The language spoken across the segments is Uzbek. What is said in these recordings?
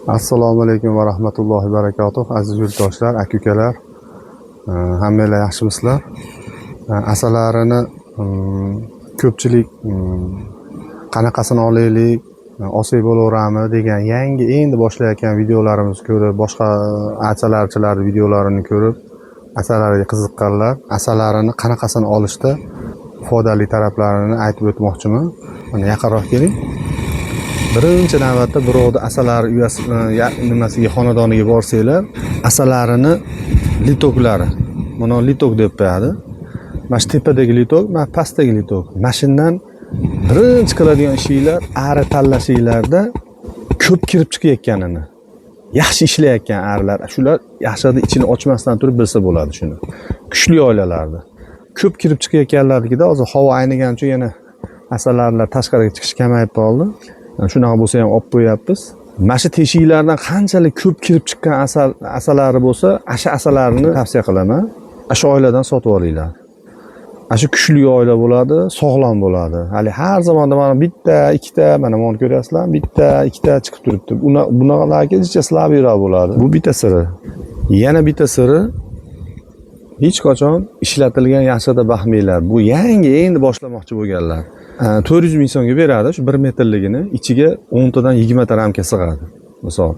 Assalomu alaykum va rahmatullohi va barakatuh, aziz yurtdoshlar, aka ukalar, hammanglar yaxshimisizlar? Asalarini ko'pchilik qanaqasini olaylik, olsak bo'laveradimi degan yangi endi boshlayotgan videolarimizni ko'rib, boshqa asalarichilar videolarini ko'rib, asalariga qiziqqanlar asalarini qanaqasini olishda foydali taraflarini aytib o'tmoqchiman. Mana yaqinroq keling. Birinchi navbatda birovni asalari uyasi nimasiga, xonadoniga borsanglar, asalarini litoklari, buni litok deb qo'yadi. Mana shu tepadagi litok, mana pastdagi litok. Mana shundan birinchi qiladigan ishinglar ari tanlashinglarda ko'p kirib chiqayotganini, yaxshi ishlayotgan arilar, shular yaxshi ichini ochmasdan turib bilsa bo'ladi shuni. Kuchli oilalarda ko'p kirib chiqayotganlarnikida hozir havo aynigani uchun yana asalarilar tashqariga chiqish kamayib qoldi. Shunaqa bo'lsa ham olib qo'yapmiz. Mana shu teshiklardan qanchalik ko'p kirib chiqqan asalari bo'lsa, asha asalarini tavsiya qilaman. Asha oiladan sotib olinglar. Asha kuchli oila bo'ladi, sog'lom bo'ladi. Hali har zamonda mana bitta, ikkita, mana buni ko'ryapsizlar, bitta, ikkita chiqib turibdi. Bunaqalarga jicha slabiyroq bo'ladi. Bu bitta siri. Yana bitta siri, hech qachon ishlatilgan yaxshida baxmanglar. Bu yangi endi boshlamoqchi bo'lganlar. 400 ming so'mga beradi shu 1 metrligini, ichiga 10 tadan 20 ta ramka sig'adi. Misol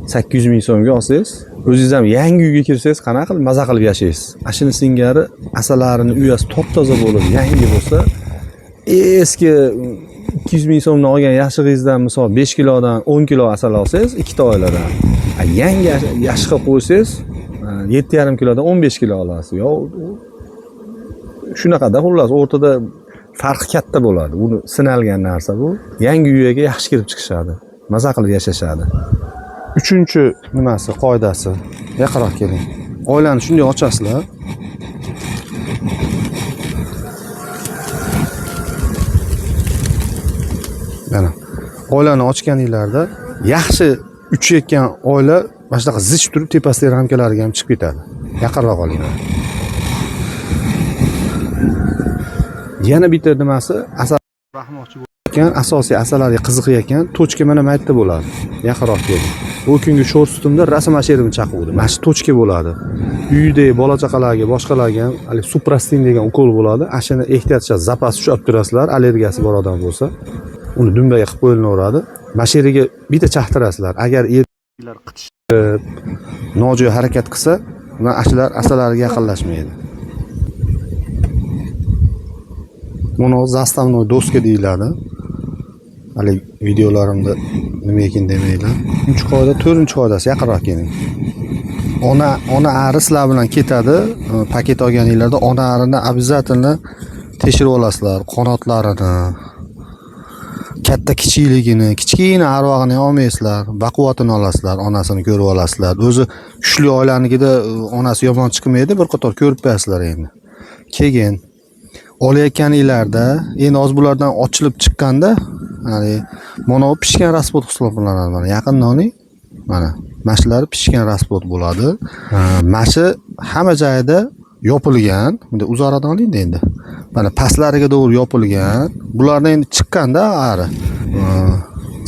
800 ming so'mga olsangiz, o'zingiz ham yangi uyga kirsangiz qanaqa qilib maza qilib yashaysiz. Ashuni singari asalarini uyasi top-toza bo'lib yangi bo'lsa, eski 200 ming so'mdan olgan yashig'ingizdan misol 5 kilodan 10 kilo asal olsangiz ikkita oiladan. Yangi yashiq qilib qo'ysangiz 7,5 kilodan 15 kilo olasiz. Yo, shunaqada xullas o'rtada farqi katta bo'ladi. Uni sinalgan narsa bu. Yangi uyga yaxshi kirib chiqishadi. Maza qilib yashashadi. Uchinchi nimasi, qoidasi. Yaqinroq keling. Oilani shunday ochasizlar. Mana oilani ochganinglarda yaxshi uchayotgan oila mana shunaqa zich turib tepasidagi ramkalariga ham chiqib ketadi. Yaqinroq oling. Yana bitta nimasi, asal baxmoqchi bo'lgan, asosiy asalariga qiziqayotgan tochka mana bu yerda bo'ladi. Yaqinroq keling. Bu kungi sho'r sutimda rasm asherimni chaquvdi. Mana shu tochka bo'ladi. Uydagi bola chaqalarga, boshqalarga ham hali suprastin degan ukol bo'ladi. Ashuni ehtiyotcha zapas ushlab turasizlar, allergiyasi bor odam bo'lsa, uni dumbaga qilib qo'yilaveradi. Mana shu yeriga bitta chaqtirasizlar. Agar erlar qitishib, nojo'ya harakat qilsa, mana shular asalariga yaqinlashmaydi. Buni zastavnoy doska deyiladi. Hali videolarimda nima ekan demanglar. 3 qoida, 4-qoidasi yaqinroq keling. Ona ari sizlar bilan ketadi. Paket olganinglarda ona arini обязательно tekshirib olasizlar, qanotlarini, katta kichikligini, kichkina arvog'ini ham olmaysizlar, baquvvatini olasizlar, onasini ko'rib olasizlar. O'zi kuchli oilanikida onasi yomon chiqmaydi, bir qator ko'rib qo'yasizlar endi. Keyin olayotganinglarda endi hozir bulardan ochilib chiqqanda, ya'ni mana bu pishgan rasplod hisoblanadi. Mana yaqindan oling. Mana mana shular pishgan rasplod bo'ladi. Mana shu hamma joyida yopilgan. Bunday uzoqroqdan oling endi. Mana pastlariga to'g'ri yopilgan. Bulardan endi chiqqanda ari.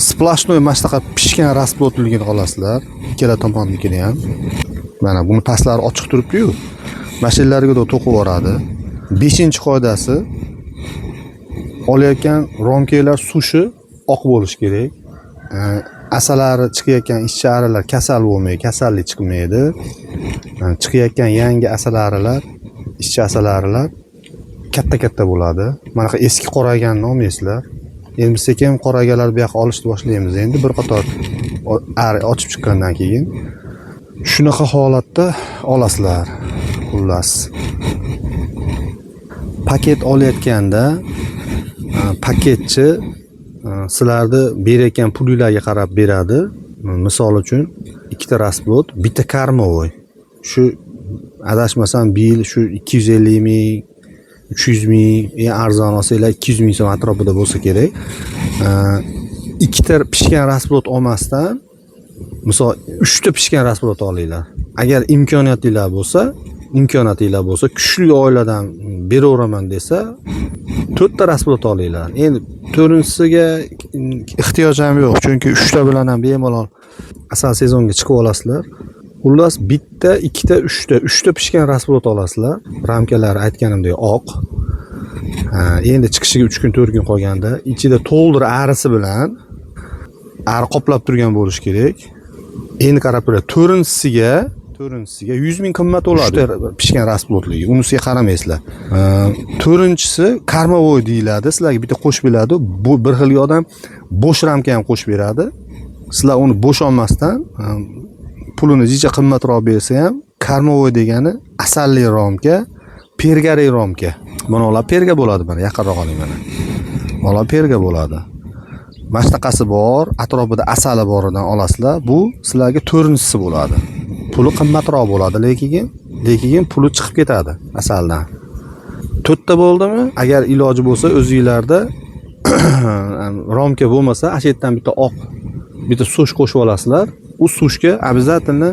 Splashnoy mana shunaqa pishgan rasplodligini olasizlar. Ikkala tomonnikini ham. Mana buni pastlari ochiq turibdi-yu. Mana shu yerlarga to'qib yuboradi. 5-qoidasi, olayotgan romkalar sushi oq bo'lishi kerak. Asalari chiqayotgan ishchi arilar kasal bo'lmaydi, kasallik chiqmaydi. Chiqayotgan yangi asalarilar, ishchi asalarilar katta-katta bo'ladi. Manaqa eski qorayganini olmaysizlar. Endi sekin qorayganlar bu yoqqa olishni boshlaymiz. Endi bir qator ari ochib chiqqandan keyin shunaqa holatda olasizlar. Xullas, paket olayotganda paketchi sizlarni berayotgan pulinglarga qarab beradi. Misol uchun ikkita rasplod, bitta karmovoy. Shu adashmasam bir yil shu 250 ming, 300 ming, eng arzon olsanglar 200 ming so'm atrofida bo'lsa kerak. Ikkita pishgan rasplod olmasdan, misol 3 ta pishgan rasplod olinglar. Agar imkoniyatinglar bo'lsa, kuchli oiladan beraveraman desa, 4 ta rasplod olinglar. Endi 4-chisiga ehtiyoj ham yo'q, chunki 3 ta bilan ham bemalol Asal sezonga chiqib olasizlar. Xullas, bitta, ikkita, uchta, uchta pishgan расплод olasizlar. Ramkalari aytganimdek oq. Ha, endi chiqishiga 3 kun, 4 kun qolganda ichida to'ldir arisi bilan ari qoplab turgan bo'lishi kerak. Endi qarab turadi. To'rtinchisiga 100 ming qimmat bo'ladi. Uchta pishgan расплод ligi. Unisiga qaramaysizlar. To'rtinchisi кормовой deyiladi. Sizlarga bitta qo'shib beradi. Bu bir xil odam bo'sh ramka ham qo'shib beradi. Sizlar uni bo'sh olmasdan, pulini jicha qimmatroq bersa ham, кормовой degani asalli romka, pergari romka. Mana ular perga bo'ladi, mana yaqinroq oling mana. Mana perga bo'ladi. Mana shunaqasi bor, atrofida asali boridan olasizlar. Bu sizlarga to'rtinchisi bo'ladi. Puli qimmatroq bo'ladi, lekin puli chiqib ketadi asaldan. To'rtta bo'ldimi? Agar iloji bo'lsa, o'zinglarda romka bo'lmasa, ana shu yerdan bitta oq, bitta сушь qo'shib olasizlar. U сушь ga обязательно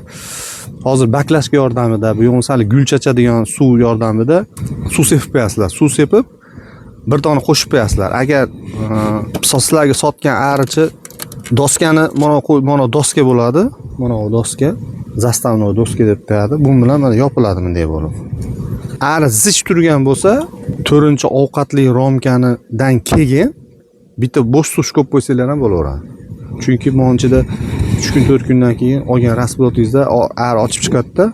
hozir баклажка yordamida, bu yo'q sal gulchacha degan suv yordamida suv sepib qo'yasizlar. Suv sepib bir dona qo'shib qo'yasizlar. Agar sizlarga sotgan arichi doskani mana mana doska bo'ladi. Mana bu doska, заставной doska deb qo'yadi. Bu bilan mana yopiladi bunday bo'lib. Ari zich turgan bo'lsa, to'rtinchi ovqatli romkanidan keyin bitta bo'sh сушь qo'yib qo'ysanglar ham bo'laveradi. Chunki mana ichida 3 kun, 4 kundan keyin olgan расплод ingizda ari ochib chiqadida,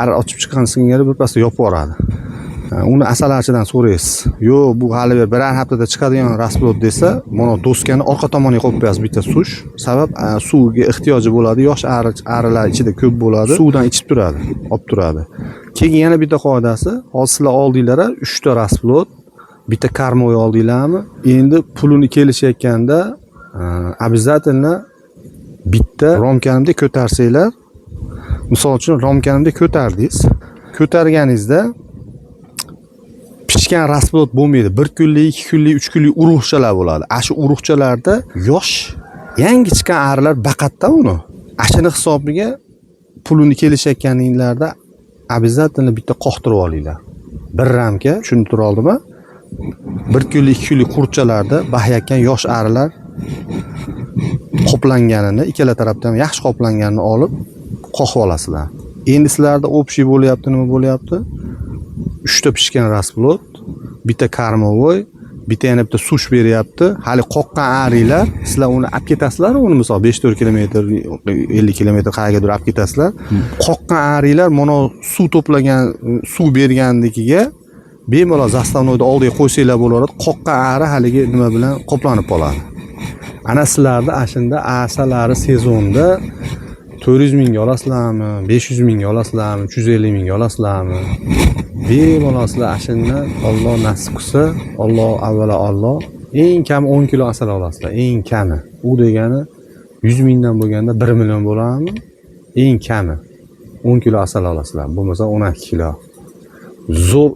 ari ochib chiqqan singari birpasda yopib yuboradi. Ha, uni asalarichidan so'raysiz. Yo'q, bu hali biror haftada chiqadigan расплод desa, mana doskani orqa tomoniga qo'yib qo'yasiz bitta сушь. Sabab suvga ehtiyoji bo'ladi. Yosh ari, arilar ichida ko'p bo'ladi. Suvdan ichib turadi, olib turadi. Keyin yana bitta qoidasi, hozir sizlar oldinglar 3 ta расплод, bitta кормовой oldinglarmi? Endi pulini kelishayotganda обязательно bitta romkanimda ko'tarsanglar, misol uchun romkanimda ko'tardingiz. Ko'targaningizda pishgan расплод bo'lmaydi. Bir kunlik, 2 kunlik, 3 kunlik urug'chalar bo'ladi. Ana shu urug'chalarda yosh, yangi chiqqan arilar baqatda uni. Ana hisobiga pulini kelishayotganinglarda обязательно bitta qoqtirib olinglar. Bir ramka, tushunib oldimmi? Bir kunlik, 2 kunlik qurtchalarda baxayotgan yosh arilar qoplanganini, ikkala tarafdan yaxshi qoplanganini olib qoqib olasizlar. Endi sizlarda общий bo'lyapti, nima bo'lyapti? 3 ta pishgan расплод, bitta кормовой, bitta yana bitta сушь beryapti. Hali qoqqan aringlar, sizlar uni olib ketasizlar, uni misol 5-4 kilometr, 50 kilometr qayergadir olib ketasizlar. Qoqqan aringlar mana suv to'plagan, suv berganligiga bemalol заставной ni oldiga qo'ysanglar bo'laveradi. Qoqqan ari haligi nima bilan qoplanib qoladi. Ana sizlarda ana shunda asalari sezonda 400 mingga olasizlarmi, 500 mingga olasizlarmi, 350 mingga olasizlarmi? Bemalol sizlar ana shundan Alloh nasib qilsa, Alloh avvalo Alloh eng kami 10 kilo asal olasizlar, eng kami. U degani 100 mingdan bo'lganda 1 million bo'ladimi? Eng kami 10 kilo asal olasizlar. Bo'lmasa 12 kilo. Zo'r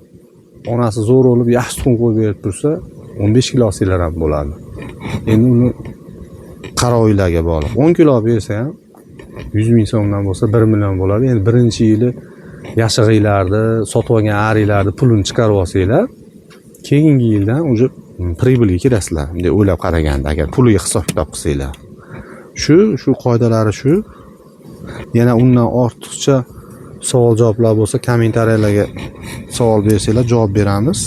onasi zo'r bo'lib, yaxshi tuxum qo'yib berib tursa, 15 kilo olsanglar ham bo'ladi. Endi uni qaroviylarga bog'liq. 10 kilo bersa ham 100 ming so'mdan bo'lsa 1 million bo'ladi. Endi birinchi yili yashig'inglarni, sotib olgan aringlarni pulini chiqarib olsanglar, keyingi yildan уже прибыль ga kirasizlar. Bunday o'ylab qaraganda, agar puliga hisob kitob qilsanglar. Shu qoidalari shu. Yana undan ortiqcha savol javoblar bo'lsa, kommentariyalarga savol bersanglar, javob beramiz.